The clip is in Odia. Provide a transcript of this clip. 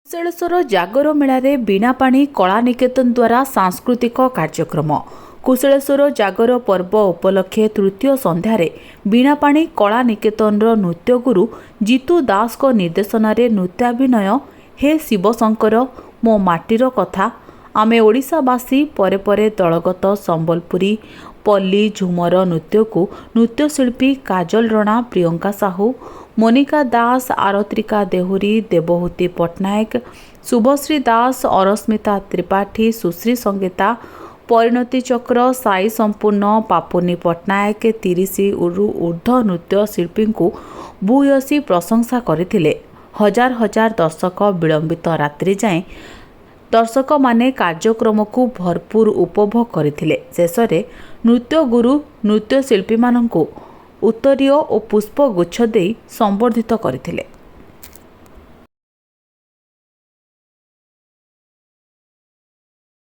କୁଶଳେଶ୍ୱର ଜାଗର ମେଳାରେ ବୀଣାପାଣି କଳା ନିକେତନ ଦ୍ୱାରା ସାଂସ୍କୃତିକ କାର୍ଯ୍ୟକ୍ରମ। କୁଶଳେଶ୍ୱର ଜାଗର ପର୍ବ ଉପଲକ୍ଷେ ତୃତୀୟ ସନ୍ଧ୍ୟାରେ ବୀଣାପାଣି କଳା ନିକେତନର ନୃତ୍ୟଗୁରୁ ଜିତୁ ଦାସଙ୍କ ନିର୍ଦ୍ଦେଶନାରେ ନୃତ୍ୟାଭିନୟ ହେ ଶିବଶଙ୍କର, ମୋ ମାଟିର କଥା, ଆମେ ଓଡ଼ିଶାବାସୀ ପରେ ପରେ ଦଳଗତ ସମ୍ବଲପୁରୀ ପଲ୍ଲୀ ଝୁମର ନୃତ୍ୟକୁ ନୃତ୍ୟଶିଳ୍ପୀ କାଜଲ ରଣା, ପ୍ରିୟଙ୍କା ସାହୁ, ମୋନିକା ଦାସ, ଆରତ୍ରିକା ଦେହୁରୀ, ଦେବହୂତି ପଟ୍ଟନାୟକ, ଶୁଭଶ୍ରୀ ଦାସ, ଅରସ୍ମିତା ତ୍ରିପାଠୀ, ସୁଶ୍ରୀ ସଙ୍ଗୀତା, ପରିଣତି ଚକ୍ର, ସାଇ ସମ୍ପୂର୍ଣ୍ଣ, ପାପୁନି ପଟ୍ଟନାୟକ 30ରୁ ଉର୍ଦ୍ଧ୍ୱ ନୃତ୍ୟଶିଳ୍ପୀଙ୍କୁ ଭୂୟସୀ ପ୍ରଶଂସା କରିଥିଲେ। ହଜାର ହଜାର ଦର୍ଶକ ବିଳମ୍ବିତ ରାତ୍ରି ଯାଏଁ ଦର୍ଶକମାନେ କାର୍ଯ୍ୟକ୍ରମକୁ ଭରପୁର ଉପଭୋଗ କରିଥିଲେ। ଶେଷରେ ନୃତ୍ୟଗୁରୁ ନୃତ୍ୟଶିଳ୍ପୀମାନଙ୍କୁ ଉତ୍ତରୀୟ ଓ ପୁଷ୍ପଗୁଚ୍ଛ ଦେଇ ସମ୍ବର୍ଦ୍ଧିତ କରିଥିଲେ।